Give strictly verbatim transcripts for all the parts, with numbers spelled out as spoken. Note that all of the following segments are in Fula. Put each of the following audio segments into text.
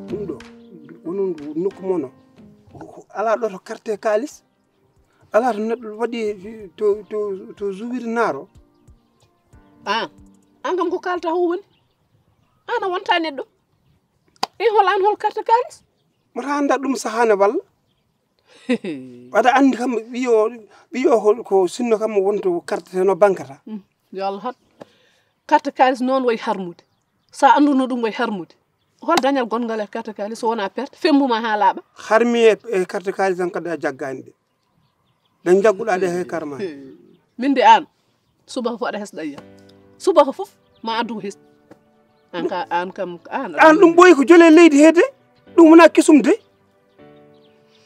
Ɗum ɗo, wonun nokku mono. Alaa ɗo to karte kaalis. Alaa to neɗɗo waɗi to, to, to zuwiri naaro. An, an kam ko kaalta ho woni? An a wonta neɗɗo. In hol an hol karte kaalis? Mata annda ɗum sahaa ne walla? Aɗa anndi kam ɓiyo, ɓiyo ko, ko sinno kam wonto karte no bankata. Mm, yo Allah hat. Karte kaalis noon way harmude. Sa annduno ɗum way harmude. Hol dañal gonngal e karte kaalis so wona perte? Fembu ma haa laaɓa. Harmi e, e karte kaalis tan kadi a jaggaani ɗe. Ɗe njagguɗaa ɗe he karma. Min de an, subaka fof aɗa hesɗa yiyam. Subaka fof ma addu ko hesɗi. An ka, an kam, an. An ɗum ɓooyi ko jole leydi he de. Ɗum wona kesum de.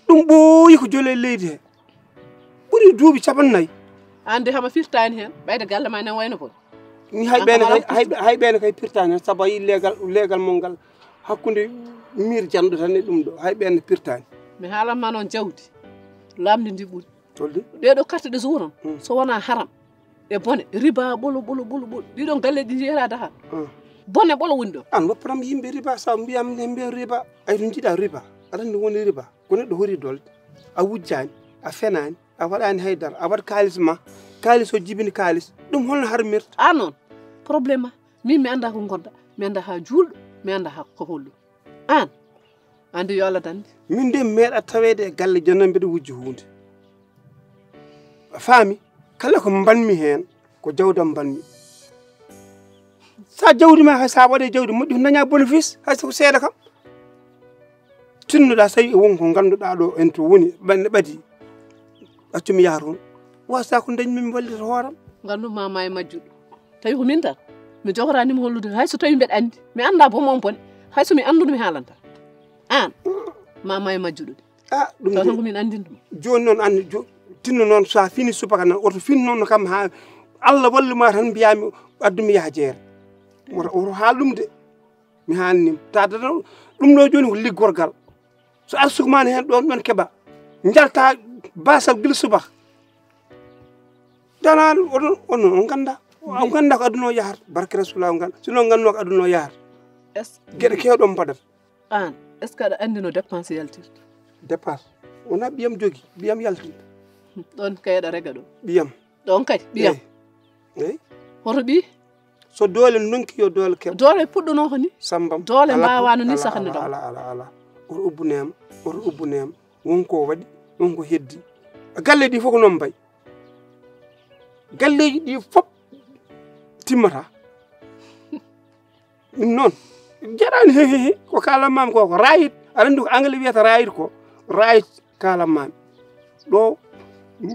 Ɗum ɓooyi ko jole leydi he. Ɓuri duuɓi capannayyi. An de hama firtaani heen. Ɓayde galle ma enen wayno bon. Ni hay ɓeene kay, hay, hay ɓeene kay pirtaani heen. Sabu a yii leegal, leegal mon ngal hakkunde miir janɗo tan e ɗum ɗo. Hay ɓeene pirtaani. Mi haalan ma noon jawdi. Lamndi ndi ɓuri. Tolde? Ɗee ɗo carte de jour on, hmm, so wonaa haram, e bone, riba, ɓolo, ɓolo, ɓolo, ɓolo. Ɗiɗon galleeji ɗi njeeraade haa. Hmm. Bone ɓolo woni ɗo. An woppatam yimɓe riba, sa mbiyam ne mbiya riba. Ay to njiɗa riba. Aɗa anndi woni riba. Ko neɗɗo hori dolde. A wujjaani, a fenaani, a waɗaani haydara, a waɗ kaalis ma. Kaalis o jibini kaalis. Ɗum holno harmirta? An noon, problème ma. Min mi annda ko ngonɗa. Mi annda haa juulɗo, mi annda haa ko holɗum. An, anndi yo Allah dande. Min de mi meeɗa taweede e galle jono mbiɗa wujja huunde. A faami? Kala ko mbanmi heen, ko jawdam mbanmi. Sa jawdi ma, hay sa waɗe jawdi moƴƴi, ko daña bénéfice, hay so ko seeɗa kam. Tinnoɗa, so tawi won ko ngannduɗaa ɗo en to woni, ɓanne ɓadi. Accu mi yaha toon. Wasa ko dañmi mi wallita hooram. Nganndu ma ma e majjuɗo. Tawi ko min tan. Mi jogora ni mi hollude. Hay so tawi mbeɗa anndi. Mi annda boom on bone. Hay so mi annduno mi haalanta. An. Ma ma e majjuɗo de. Ah, ɗum taw de, tan ko min anndin ɗum. Jooni noon, an, jo-, tinno noon, so a fini subaka noon, oto fin noon kam haa Allah wallu ma tan, mbiyaa mi addu mi yaha jeere. Oto, oto haal ɗum de. Mi haalnima. Ta dada ɗum ɗo jooni ko liggorgal. So arsuku ma ne heen ɗoon, ɗoon keɓa. Njalta baasal gila subaka. Dana oɗon, on, on ngannda. On ngannda ko aduna o yahata. Barke Rasulullah on ngannda. Sino on ngannduno ko aduna o yahata. Est-ce que geɗe keewɗe on mbaɗata. An, est-ce que aɗa anndi no dépense yaltirta? Dépense? Wona ɓiyam jogi, ɓiyam yaltinta. Ɗon kay aɗa rega ɗo. Ɓiyam. Ɗon kay, ɓiyam. Eyi. Eyi. Hoto ɓi? So doole nonki yo doole keɓ. Doole puɗɗono ko ni. Sambam. Doole mbaawano ni saka ne ɗon. Ala, ala, ala. Oto ubbuneema, oto ubbuneema. Won ko waɗi, won ko heddi. Galle ɗi fof ko noon mbayi. Galleeji ɗi fof timmata. Ɗum noon, jaraani he, he, he, ko kaalanmaami ko, ko raayit. Aɗa anndi ko angle wiyata raayit ko, raayit kaalanmaami. Ɗo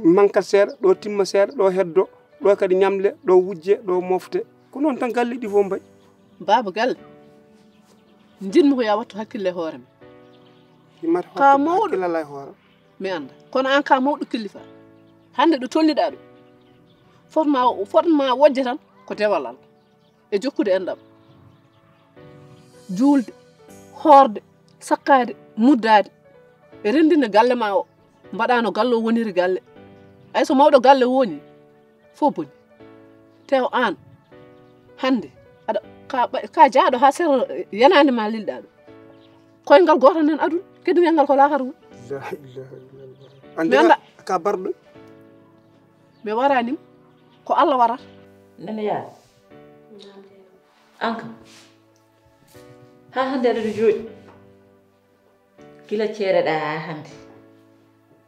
mankat seeɗa, ɗo timma seeɗa, ɗo heddo, ɗo kadi ñamle, ɗo wujje, ɗo mofte. Ko noon tan galle ɗi fof mbayi. Baaba galle, njiɗmi ko yo a wattu hakkille e hoore ma. Ka mawɗo. Hakkille e hoore. Mi annda. Kono aan ka mawɗo killifa. Hannde ɗo tolniɗaa ɗo. Fotma, fotma wojje tan ko dewal Allah. E jokkude enɗam, juulde, hoorde, sakkaade, muddaade, e renndinde galle ma o, mbaɗa no galle o woniri galle. Ay so mawɗo galle woni, fof boni. Tew aan, hannde, aɗa, ka ɓa-, ka jaaɗo haa sero yanaande ma lilɗaa ɗo. Koyngal gootal nan aduna, kedungal ngal ko laakara woni. La ilaha illallah. Mi annda. Ka barɗo. Mi waraani, ko Allah warata. Nene yaa. An kam. Haa hannde aɗa jooɗi. Gila ceereɗaa haa hannde.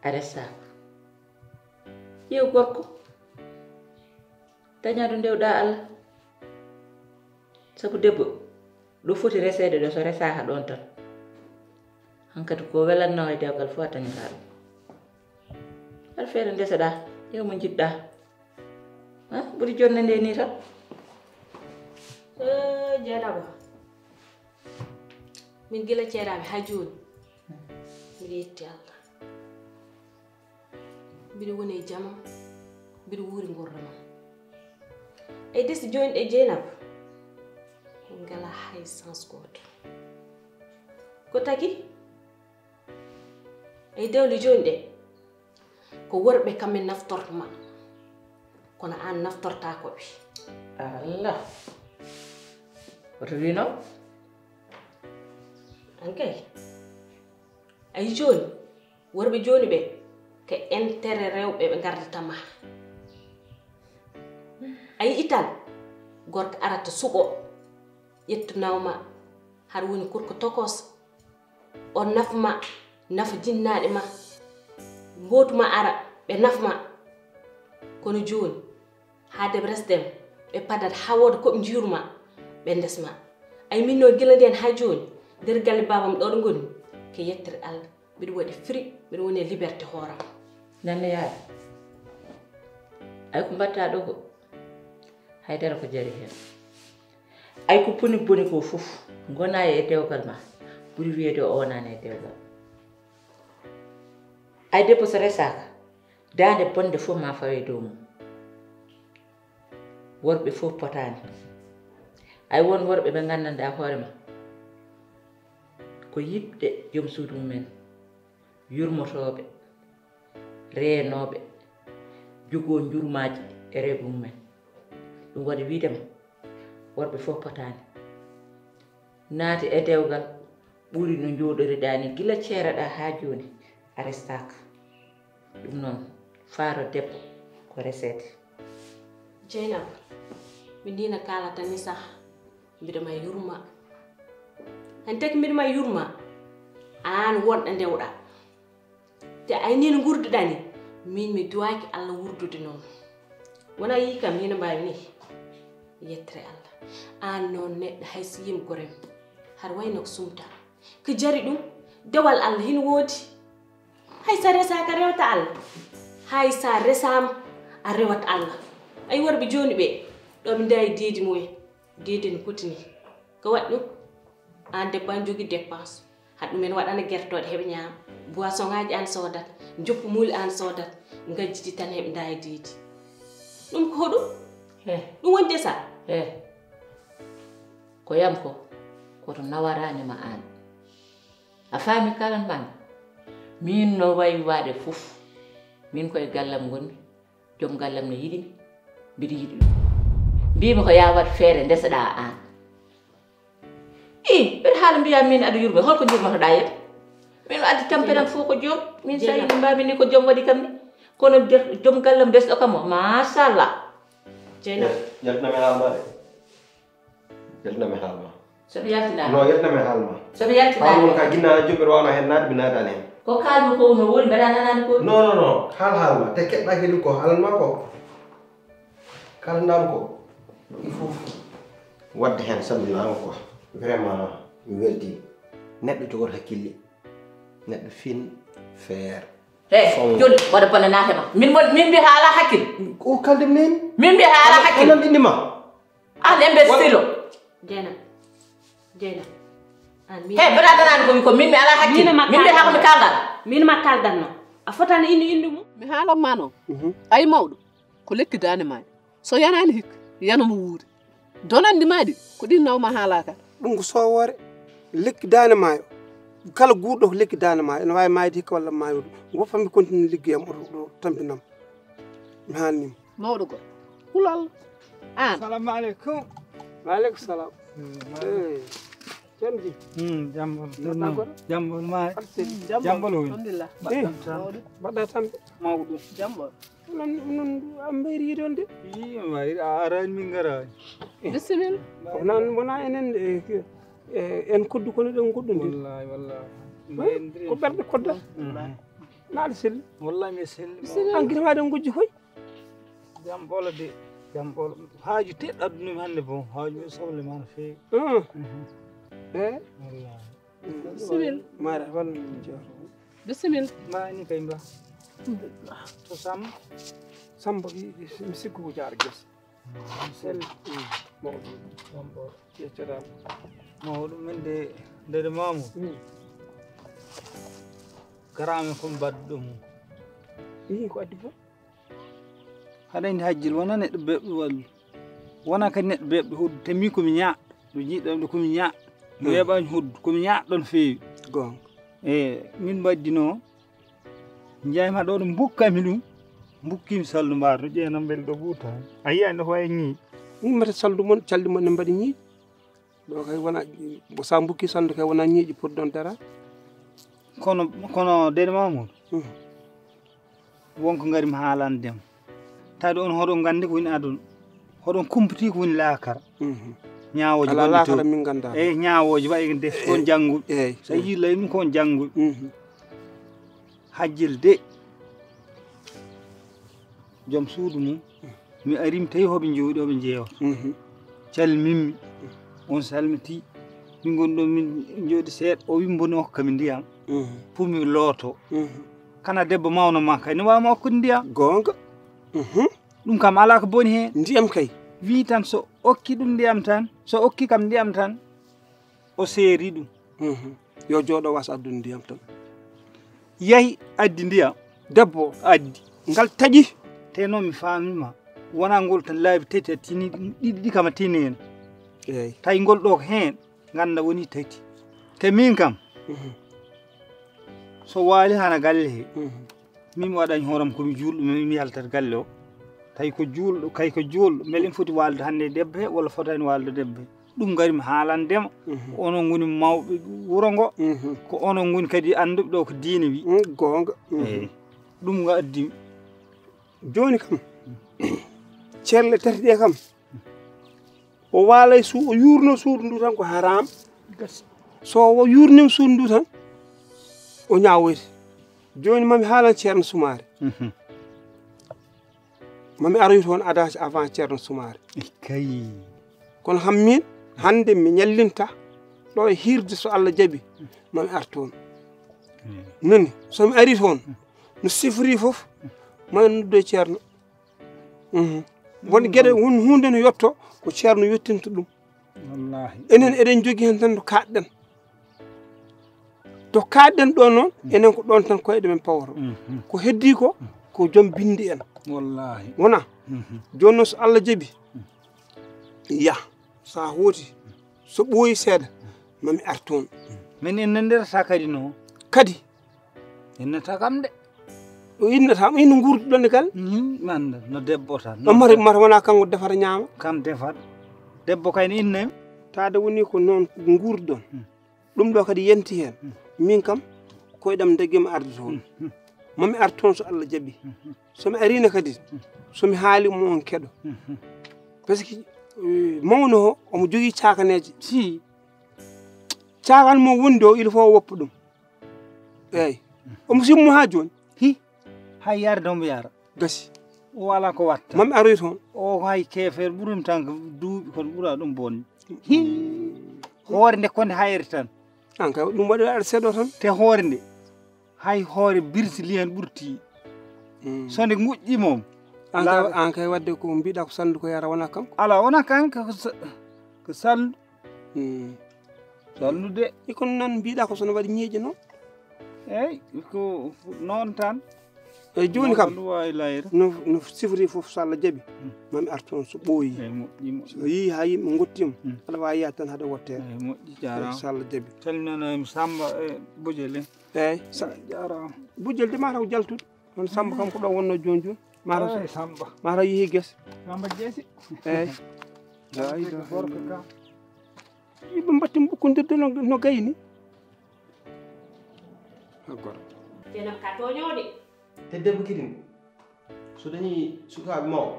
A resaaka. Ƴeew gorko. Dañaa ɗo ndewɗaa Allah. Sabu debbo, ɗo foti reseede ɗo, so resaaka ɗoon tan. Hankadi ko welatnoo e dewgal fof a dañataa ɗum. Aɗa feere ndeseɗaa, ƴeew mo njiɗɗaa. Ha? Ɓuri jonnde nde nii tan. Eh, Jeynaba. Min gila ceeraaɓe haa jooni. Mbiɗa yetti Allah. Mbiɗa woni e jam am. Mbiɗa wuuri ngurdam am. E desi jooni ɗe Jeynaba. Min ngalaa hay sens gooto. Ko taki? E dewle jooni ɗe. Ko worɓe kamɓe naftorto ma, kono aan naftortaako ɓe. Allah. Woto wi noon. Ankay. Ayi jooni, worɓe jooni ɓe, ko intérêt rewɓe ɓe ngardata ma. A yi'i tan, gorko arata suɓo, ƴettu naw ma, haɗa woni kurko tokos. O naf ma, nafa jinnaaɗe ma. Mbootu ma ara, ɓe naf ma. Kono jooni, haa debres dem, ɓe padat haa wooda ko ɓe njiyru ma, ɓe ndes ma. Ay min noon gila ndeen haa jooni, nder galle baabam ɗo ɗo ngoni, ko yettere Allah, mbiɗa waɗi fri, mbiɗa woni e liberté hooram. Nande yaade. Ay ko mbatta ɗo ko, haydara ko jari heen. Ay ko boni boni ko fof, ngona e dewgal ma, ɓuri wiyede o wonani e dewgal. Ay debbo so resaaka, daande bonde fof ma fawe dow mum. Worɓe fof potaani. Ay won worɓe ɓe nganndanɗaa hoore ma, ko yiɗde joom suudu mumen, yurmotooɓe, reenooɓe, jogoo njurmaaji e rewɓe mumen. Ɗum waɗi wiide ma, worɓe fof potaani. Naati e dewgal ɓuri no njooɗoriɗaa ni gila ceeraɗaa haa jooni, a restaaka. Ɗum noon, faaro debbo ko reseede. Jeynaba, mi nii no kaalata ni sah, mbiɗa ma yurma. Hannde tagi mbiɗa ma yurma, aan wonɗo ndewɗaa. Te ay nii no ngurduɗaa ni, miin mi duwaaki Allah wurdude noon. Wona yii kam, hino mbaawi ni. Yettere Allah. Aan noon neɗɗo hay so yim gorem, haɗa wayno ko sumta. Ko jari ɗum, dewal Allah hino woodi. Hay so resaaka rewta Allah. Hay so resaama a rewat Allah. Ay worɓe jooni ɓe, ɗo ɓe ndayi deedi mumen. Deedi no poti ni. Ko waɗi ɗum? Aan debbo aan jogii dépense. Haɗ ɗumen waɗana gertooɗe heɓe ñaama. Boisson ŋaaji aan soodat. Njoppu muuli aan soodat. Ngajjiti tan heɓe ndaaya deedi. Ɗum ko hoɗum? He. Ɗum woni desa? He. Ko yam ko, koto nawaraani ma aan. A faami kalan mami? Miin no wayi waade fof. Miin koye gallam ngonmi. Joom gallam no yiɗi mi. Mbiɗa yiɗi ɗum. Mbiimi ko yaa waɗ feere ndeseɗaa aan. Ii, mbeɗa haala mbiyaa miin aɗa yurme, holko njurmotoɗaa yam? Miin o addi tamperam fof ko joom. Miin so Jeynaba. Yimɓe mbaami ni ko joom waɗi kam ni. Kono de-, joom gallam desɗo kam o, machallah. Jeynaba. Eh, yaltinam e haala ma de. Yaltinam e haala ma. So mi yaltinaani. Non, yaltinam e haala ma. So mi yaltinaani. Haala mon ka ginnaaɗo joom mbeɗa waawno heen naatde, mi naataani heen. Ko kaalmi ko no woni, mbeɗa nanaani ko. Non, non, non. Haal haala ma. Te keɗɗaaki ɗum ko haalan ma ko. Kaalanɗaam ko, il faut waɗde heen salminaango quoi. Vraiment, mi weltii. Neɗɗo jogor hakkille, neɗɗo fin, feer. He, joni, mboɗo bona naate ma. Min, mon, min mbiya haala hakkille. O kalde min. Min mbiya haala hakkille. Onon ɓinndi ma. An imbécile o. Jeynaba. Jeynaba. An min. He, mbaɗa daraani ko, ko min mi alaa hakkille. Min ma Min mbiya hakkille. Min ma kaldanno. A fotani indi indi mum. Mi haalan ma noon. Mhm. Ay mawɗo. Ko lekki daande maayo. So yanaani hikka, yana mo wuuri. Donanɗi maaɗi, ko ɗin nawma haalaaka. Ɗum ko soowoore. Lekki daande maayo. Kala guurɗo ko lekki daande maayo. Ene waawi maayde hikka walla maayo. Woppa mi continue liggeyam oto ɗo tampinam. Mi haalnima. Mawɗo goɗɗo. Hul Allah. Aan. Salamu aleykum. Wa aleykum salam. Eh. Jam ji? Hmm, jam on. Mbaɗɗa goɗɗo? Jam on ma. Alhamdulillah. Jam on. Alhamdulillah. Mbaɗɗa tan. Mawɗo. Mbaɗɗa tan. Mawɗo. Jam on. Onon, onon, a mbayri yiide on de? Ii, mi mbayri, a araani min ngaraani. Bisimilla. Ko nan wona enen, e, e, en koddu kono ɗen goɗɗo nde. Wallahi, wallahi. Ko ɓerɗe kodda. Mhm. Naɗa selli. Wallahi, mi selli. Bisimilla. An gila ma ɗen gojji koy. Jam ɓolo de, jam ɓolo. Haaju teɗɗo aduna mi hannde bon, haaju mi soble ma no feewi. Mhm. Mhm. Eh? Wallahi. Bisimilla. Mara, walla min jooɗo. Bisimilla. Mani kay mba. Alhamdulillah. To Samba? Samba, i, i, mi sikku ko jaar gese. Sel, mm, mawɗo. Samba. Yettoɗaa. Mawɗo, min de, ndede mamu. Mm. Garami ko mbaɗɗo mum. Ii, ko addi fof? Haɗa anndi Hajjil, wona neɗɗo beeɓɗo wallu. Wona kadi neɗɗo beeɓɗo hoɗdu. Te min ko mi ñaaɗɗo, ɗo jiiɗɗo ɗo ko mi ñaaɗɗo. Mi Hmm. weeɓaani hoɗdu, ko mi ñaaɗɗo no feewi. Goonga. E, min mbaddinoo, njaay ma ɗo, ɗo mbukkami ɗum, mbukkimi salndu mbaar, no ƴeenam mbel ɗo ɓurta. A yiyaani ɗo ko wayi ñii. Min mbaɗa salndu mon, calɗi mon ne mbaɗi ñii. Ɗo kay wona, so a mbukki sandu kay wona ñiiƴi poti ɗon dara. Kono kono Dede Mamoudou, wonko ngari mi haalande ma. Taade on hoɗon nganndi ko woni aduna. Hoɗon kumpiti ko woni laakara. Ñaawooji Ala gonɗi laakara to. Min ngannda. Eyi, ñaawooji wayi de ko on jannguɓe. Eyi. So a yii lay ɗum ko on jannguɓe. Hajjil de, joom suudu mum, mi ari mi tawi hoɓe njooɗi hoɓe njeewa. Calminmi, on salmiti. Min ngoni ɗo min njooɗi seeɗa, o wi mboni okka mi ndiyam. Pour mi looto. Kana debbo mawno ma kay ne waawma okkude ndiyam. Goonga. Ɗum kam alaa ko boni heen. Ndiyam kay. Wi tan so okki ɗum ndiyam tan, so okki kam ndiyam tan, o seeri ɗum. Yo jooɗo was addude ndiyam tan. Yahi addi ndiyam. Debbo o addi. Ngal taƴi. Te noon mi faamima. Wonaa ngol tan laabi tati a tini ɗiɗi ɗi kam a tini heen. Eey. Tawi ngol ɗo ko heen ngannda woni tati. Te min kam so waali hana galle he. Min mi waɗani hooram komi juulɗo mi mi yaltat galle o. Tawi ko juulɗo kay ko juulɗo mbele ina foti waalde hannde e debbo he walla fotaani waalde debbo he. Ɗum ngari mi haalandema. Ko onon ngoni mawɓe wuro ngo. Ko onon ngoni kadi annduɓe ɗo ko diine wi. Goonga. Eyi. Ɗum ngo addi mi. Jooni kam celle tati ɗe kam o waalay su o yuurno suudu ndu tan ko haram. So o yuurnima suudu ndu tan o ñaawoyta. Jooni mami haalan ceerno sumaare. Mami aroy toon adage avant ceerno sumaare. Kay. Kono ham min hannde mi ñallinta ɗo e hirde so Allah jaɓi mami ar toon. Nani so mi ari toon no sifori fof mami noddo e ceerno. Won geɗe won hunde no yetto ko ceerno yettinta ɗum. Wallahi. Enen eɗen jogi heen tan no kaaɗɗen. To kaaɗɗen ɗo noon enen ko ɗoon tan koyɗe men pawoto. Ko heddi ko ko joom bindi en. Wallahi. Wona jooni noon so Allah jaɓi yah so a hooti so ɓooyi seeɗa mami ar toon. Min en nandirata kadi no. Kadi innata kam de. O innata mo ino nguurduɗon e galle. Manda no debbo tan. Ɗo mata mata wona kanko defata ñaama. Kam defat debbo kay ne innami. Taade woni ko noon nguurduɗon. Ɗum ɗo kadi yanti heen. Min kam koyɗam ndegge mi arde toon. Mami ar toon so Allah jaɓi. So mi arino kadi so mi haali mo on keɗo. Parce que mawno o omo jogii caakaneeje. Si caakan mo wondi o il faut o woppa ɗum. Eeyi. Omo simmo haa jooni. Hi. Hay yarde omo yara. Gasi. O alaa ko watta. Mami aroy toon. O hay keefeer ɓurum tan ko duuɓi kono ɓura ɗum bonde. Hi. Hoore nde konde hayre tan. An kay ɗum waɗi aɗa seeɗo tan. Te hoore nde hay hoore brésilien ɓurti. So nde moƴƴi moom. An kay wadde ko mbiɗa ko salndu ko yara wona kanko. Ala wona kanko ko salndu. Sallude. E kono noon mbiɗa ko sono waɗi ñiiƴe noon. Eyi ko noon tan. Eyi jooni kam no wawi layra. No sifori fof so Allah jaɓi mami ar toon so ɓooyi. So yii ha yimɓe gottima aɗa wawi yaade tan haɗa wottere. Eyi moƴƴi jarama. So Allah jaɓi. Calminanami Samba e Bojel en. Eyi jarama. Bojel de mataw jaltude. Kono Samba kam ko ɗo wonno joni joni. Mataw Samba mataw yeehi guese. Samba jeesi. Eyi. Gorko ka. Yimɓe mbattimi ɓukkondirde no gayni. Goto. Jenam ka toñoɗe. Te debbo kiɗin so dañi sukaaɓe mawɓe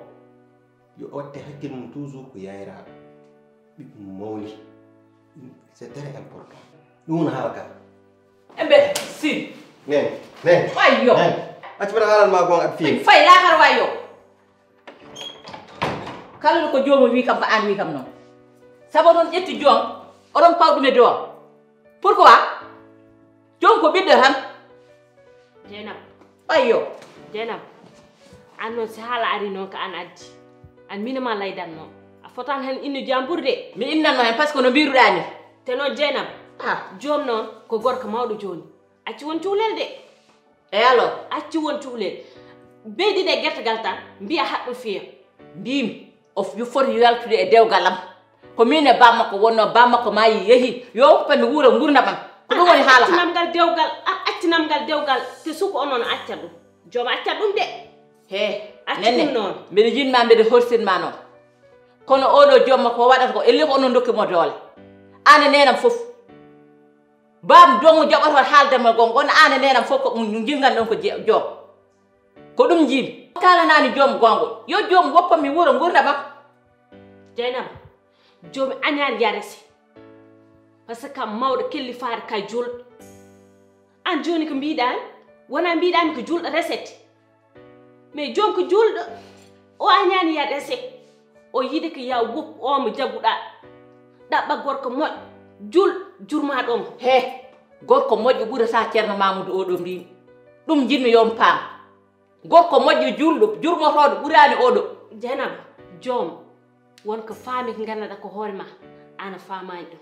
yo o watte hakkil mum toujours ko yayraaɓe ɓiɓɓe mum mawni. C'est très important. Ɗum woni haala ka. Embe si. Nen nen. Wayo. Acci mbaɗa haalal ma gon aɗa fiini. Fay lakar wayo. Kala ko joomum wi kam ko aan wi kam noon. Sabu oɗon ƴetti joom oɗon paw ɗum e doom. Pourquoi? Joom ko ɓiɗɗo tan. Jeynab. Ayyo. Jeynab. Aan noon si haala ari noon ko aan addi. Aan mino ma laydan noon. A fotaan heen innu jambur de. Mi innanno heen parce que no mbiruɗaa ni. Te noon Jeynab. Ah. Joom noon ko gorko mawɗo jooni. Acci won cuulel de. E alors? Acci won cuulel. Beydi ɗe gertogal tan mbiya haɗɗo fiya. Mbimi o foti yaltude e dewgal am. Ko min e bammakko wonno bammakko maayi yeehi yo woppa mi wuura nguurndam am. Ko ɗum woni haala. Accinam ngal dewgal, accinam ngal dewgal. Te suko o noon acca ɗum. Joom acca ɗum de. He. Acci ɗum noon. Mbeɗa yiɗma mbeɗa horsinma noon. Kono oɗo joomma ko waɗata ko elle ko onon dokki mo doole. Aan e neenam fof. Baam dongo jaɓoto haalde ma gonga, on aan e neenam fof ko ɗum njingan ɗon ko je-, joom. Ko ɗum njiimi. Kaalanaani joom gonga. Yo joom woppa mi wuro ngurnda ma. Jeynaba, joom añaani ya rese. Parce que kam mawɗo kellifaare ka juulɗo. Aan jooni ko mbiɗaani, wonaa mbiɗaani ko juulɗo resete. Mais joom ko juulɗo, o añaani ya rese. O yiɗi ko ya woppu o mo jaguɗaa. Ɗaɓɓa gorko moƴƴo, juul, jurmaɗo mo. He, gorko moƴƴo ɓurata Ceerno Mamudu oɗo mbimi. Ɗum njiɗmi yo on paam. Gorko moƴƴo juulɗo, jurmotooɗo ɓuraani oɗo. Jeynaba, joom, won ko faami ko nganndanɗaa ko hoore ma, aan a faamaani ɗum.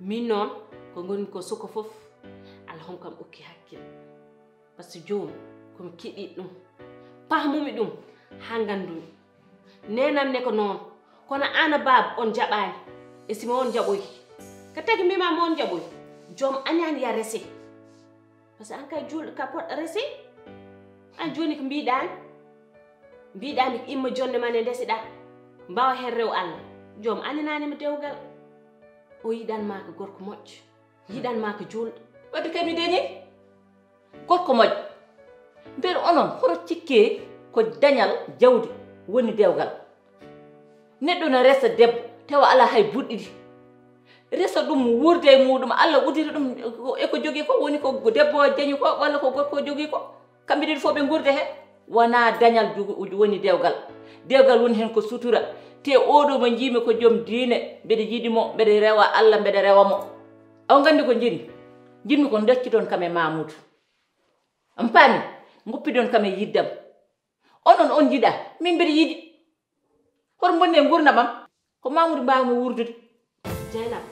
Min noon, ko ngonmi ko suka fof, Allah hon kam okki hakkil. Parce que jooni, ko mi keɗiiɗo ɗum, paamumi ɗum, haa nganndumi. Neenam ne ko noon, kono aan e baaba on njaɓaani, e si ma on njaɓoyi. Ko tagi mbima ma on njaɓoyi, joom añaani ya rese. Parce que aan kay juulɗo ka poɗɗo rese. Aan jooni ko mbiɗaani? Mbiɗaani ko imma jonnde ma nde ndesiɗaa, mbawa heen rew Allah. Joom añanaani ma dewgal. O yiɗan ma ko gorko moƴƴo, yiɗan ma ko juulɗo. Wadde kay mi dañi gorko moƴƴo. Mbeɗa onon hoto cikke ko dañal jawdi woni dewgal. Neɗɗo no resa debbo tawa alaa hay buɗɗi ɗi. Resa ɗum wuurda e muɗum, Allah udita ɗum e ko jogii ko, woni ko debbo o dañi ko walla ko gorko o jogii ko. Kamɓe ɗiɗi fof ɓe nguurda heen. Wonaa dañal jogu-, woni dewgal. Dewgal woni heen ko sutura. Te oɗo mo njiimi ko joom diine, mbeɗa yiɗi mo, mbeɗa rewa Allah, mbeɗa rewa mo. On nganndi ko njiɗmi? Njiɗmi ko ndacciton kam e Mamoudou. On paami? Ngoppidon kam e yiddam. Onon on njiɗa, min mbeɗa yiɗi. Hoto mbonne nguurndam am. Ko Mamoudou mbaawmi wuurdude. Jeynaba,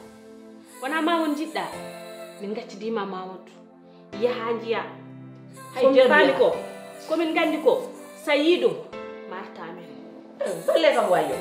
wonaa Mamoudou njiɗɗaa? Min ngaccidiima Mamoudou. Yaha njiya. Hay ko min faami ko, ko min nganndi ko, sa yii ɗum, ma arta amen. Balle kam wayo.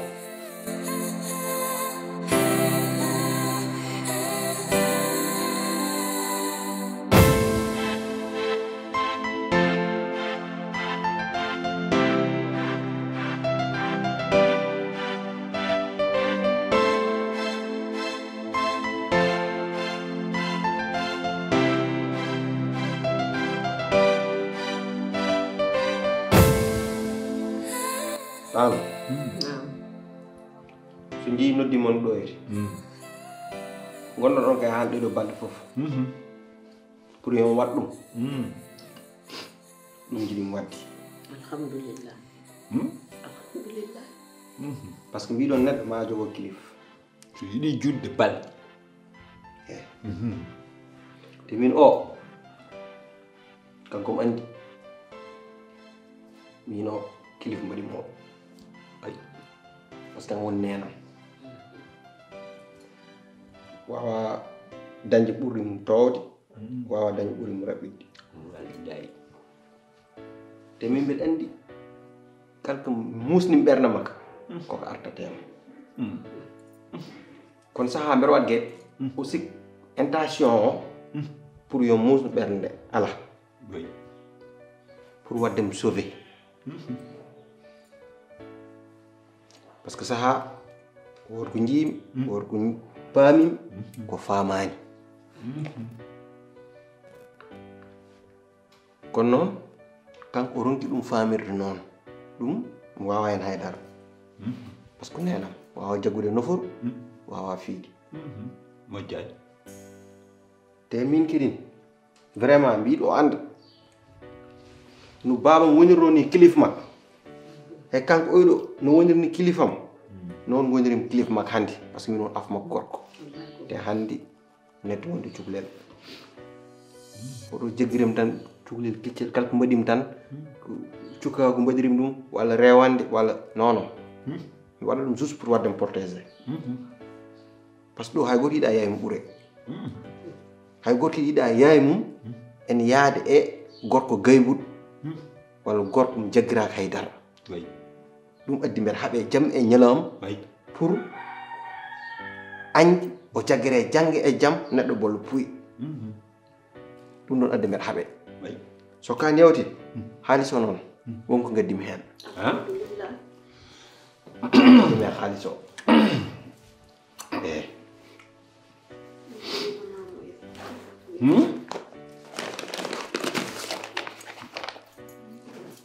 Baaba, so njii noddi mon ɗo ete, ngonno ɗon kay haalde ɗo balɗe fof. Pour yo on waɗ ɗum. Ɗum njiɗi mi waɗde. Alhamdulillah. Alhamdulillah. Parce que mbiɗon neɗɗo ma jogo kilif. So yiɗi juɗde bal. Eh. Te min o, kanko mo anndi. Min o kilif mbaɗi mo. Ay. Parce que an woni neenam. Wawa dañde ɓurɗi mum toowde. Wawa dañde ɓurɗi mum raɓɓiɗde. Wallahi. Te min mbiɗa anndi, kala ko muusni ɓernde makka, koko artatema. Kono saha mbeɗa waɗ geɗe, o sik intention o, pour yo muusnu ɓernde nde, ala. Pour waɗde mo sauver. Parce que saha, woto ko njiimi, woto ko paamimi, ko faamaani. Kono noon, kanko o ronki ɗum faamirde noon. Ɗum mi waawaa heen hay dara. Parce que neenam waawaa jaggude nofuru, waawaa fiide. Moƴƴaani. Te min kadi, vraiment, mbiɗo annda no baabam wonirnoo ni kilif ma. E kanko oyɗo no wonirni kilifam. Noon ngonirmi kilif makko hannde. Parce que min won af makko gorko. Te hannde neɗɗo wonde cukalel. Oɗo jaggirim tan, cukalel keccel, kala ko mbaɗimi tan, ko cukaagu mbaɗirim ɗum, walla rewande, walla non, non. Mi waɗa ɗum juste pour waɗde mo protéger. Parce que ɗo hay gooto yiɗa yaye mum ɓure. Hay gooto yiɗa yaye mum en yaade e gorko gaybuɗo, walla gorko mo jaggiraaka hay dara. Ɗum addi mbeɗa haɓe jam e ñalawma pour añde o jaggere jannge e jam neɗɗo bollo puy. Ɗum ɗon addi mbeɗa haɓe. So ka yawti haalis o noon won ko ngaddimi heen. Addi mbeɗa haalis o. Eh. Hmm?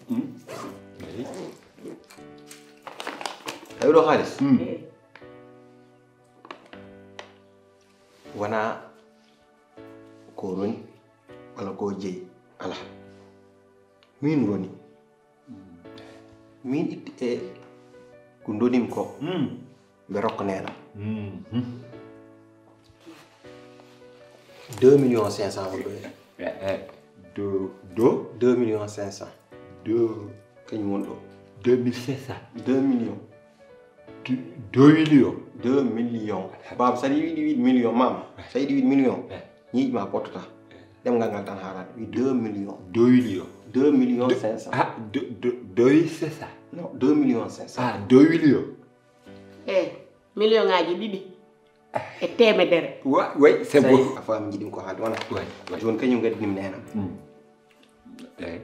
Hmm? Tawi ɗo haalis. Hmm. Wona ko roni walla ko jeyi, ala. Min roni. Min itti e ko ndonimi ko. Hmm. Ɓe rokka neena. Hmm. Deux millions cinq cents won ɗo e. Eh, eh. Do, do? Deux millions cinq cents. Do. Kañum won ɗo. Deux mille cinq cents. Deux millions. Do, do million. Deux millions. Baaba, so aɗa yiɗi wiide million, maama, so aɗa yiɗi wiide million, eh, ñiiƴ ma pottata. Eh. Ɗemngal ngal tan haalaade. Wi deux millions. Deux millions. Deux millions cinq cents. Ah, do, do, deux, c'est ça. Non, deux millions cinq cents. Ah, deux millions. Eh, million ngaaji ɗiɗi e teemedere. Wa, way, c'est bon. A faami, jiɗi ko haalde, wona? Way, way. Jooni kañum ngaddinim neenam. Hmm. Eh.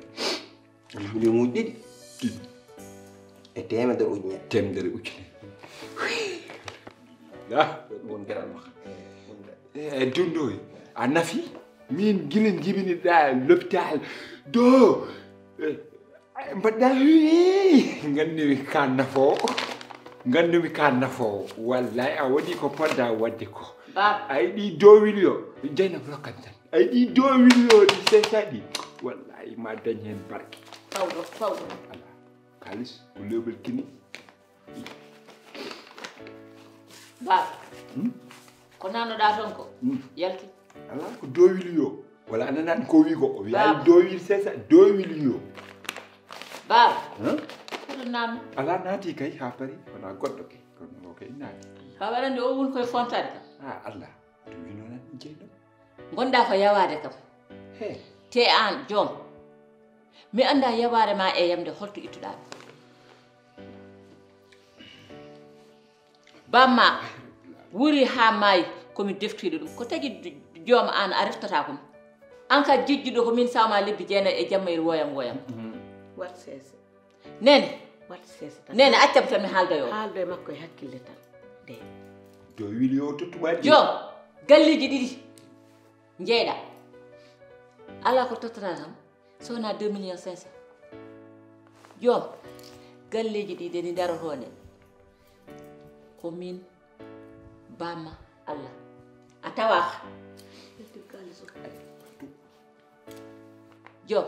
Million uji ɗiɗi. Ɗiɗi. E teemedere ujunere. Teemedere ujunere. Ah. Won geɗal makka. Eh, Dundoy, a nafi? Min gila jibiniɗa l'hôpital. Do. Eh, mbaɗɗa, hii, nganndu-mi ka nafoowo. Nganndu-mi ka nafoowo. Wallahi, a waɗi ko poɗɗa waɗde ko. Baaba. A yiɗi deux millions. Jeynaba, rokkam tan. A yiɗi deux millions ɗi, c'est ça ɗi. Wallahi, ma dañ heen barke. Fawɗo, fawɗo. Ala. Kaalis, ko leeɓel kini. Baaba. Hmm? Ko nannoɗaa toon ko? Hmm. Yaltu. Alaa ko deux millions. Wala a nanaani ko wi ko? O wiyaani deux mille cinq cents, deux millions. Baaba. Huh? Ko ɗum naamno? Alaa, naati kay haa pari. Wona goɗɗo kay. Kono o kay naati. Haa waɗande o woni koye fontaade kam. Ah, Allah. Ɗum wino nan jeynoo. Ngonɗaa ko yawaade kam. He. Te aan, joom. Mi anndaa yawaare ma e yamde holto ittuɗaa ɗum. Bamma wuuri haa maayi, ko mi deftiiɗo ɗum. Ko tagi joom aan a reftataa ko mi? Aan ka jejjuɗo ko min sawma lebbi jeenayi e jamma iri woyam woyam. Wat seese. Nene. Wat seese tan. Nene, accam tan mi haalda yo. Haalda e makko e hakkille tan. De. Do wili yo tottu waɗi. Joom, galleeji ɗiɗi njeyɗa. Alaa ko tottata kam. So wonaa deux millions cinq cents. Joom, galleeji ɗi de ɗi darotoo nde. Ko min, bamma, Allah. A tawaaka. Joom,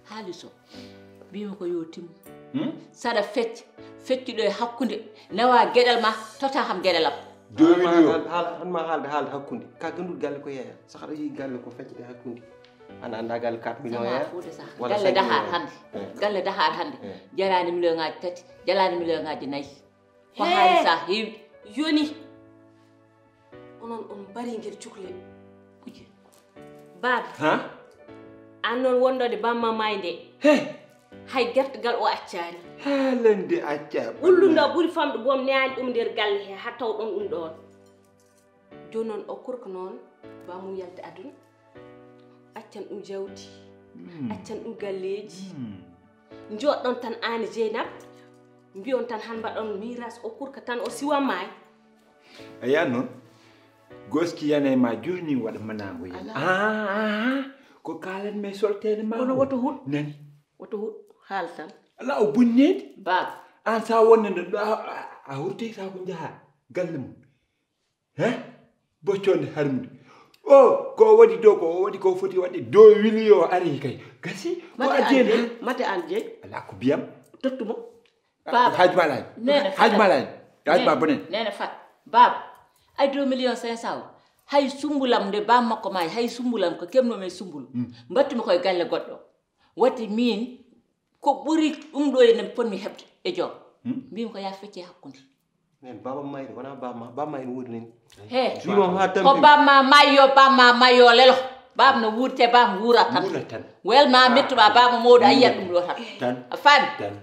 haalis o. Mbiymi ko yo timmu. Hmm? Saɗa fecca, feccuɗo e hakkunde, nawa geɗal ma, tota kam geɗal am. Deux millions. Haal, haal, haal, haal, haal, haalde, haalde hakkunde. Ka gandul galle ko yeeya. Saka ɗo yi galle ko feccete hakkunde. Ana annda galle quatre millions yeeya. Fuuta sah. Wala galle cinq millions. Dahaar hannde. Eh. Galle dahaar hannde. Eh. Jaraani million ngaaji tati, jaraani million ngaaji nayi. Ko haalisa heewi. Yoni. Onon on mbari ngel cukle. Kuje. Baaba. Ha? An noon wonɗo de bamma maayde. He. Hay gertogal o accaani. Haalande acca. Ullundo ɓuri famɗo boom neani ɗum nder galle he, haa taw ɗon ɗum ɗoon. Jooni noon o korko noon, bamum yalde aduna. Accan ɗum jawdi. Hmm. Accan ɗum galleeji. Hmm. Njooɗɗon tan aan e Jeynab. Mbiyon tan han mbaɗon miiras o korko tan o siwa maay. A yiyan noon, goski yanay ma jooni waɗa manango yan. Alaa. Ah, ah, ah, ko kaalan me solteede ma. Kono o. Woto huɗ. Nani? Woto huɗ, haal tan. Alaa o bonneede. Baaba. Aan sa wonde ɗo, a, a, a hurtay sa ko njaha galle mum. He? Boccoonde harmude. O, ko o waɗi ɗo, ko o waɗi ko foti waɗde, do wili o ari kay. Gasi, ko mate addi an hen. Jeyi, mate an jeyi. Alaa ko biyam. Tottu mo. Baaba. Haaju ma alaa. Nene, haaju ma alaa. Haaju ma bonen. Nene fat. Baaba, ay deux millions cinq cents o. Hay sumbulam nde bam makko maayi, hay sumbulam ko kemnomi e sumbulu. Mm. Mbattumi koye galle goɗɗo. Watti min, ko ɓuri ɗum ɗo e nde potmi heɓde e joom. Hmm? Mbimi ko yaa fecce hakkunde. Men baba mayri, wona baba ma, baba ma ene woodi nani. He, ko bamma mayo, bamma mayo lelo. Baba no wuurte, baba wuura tan. Wuura tan. Wel ma mettuɓa baba mawɗo a yiyat ɗum ɗo tan. Tan. A faami? Tan.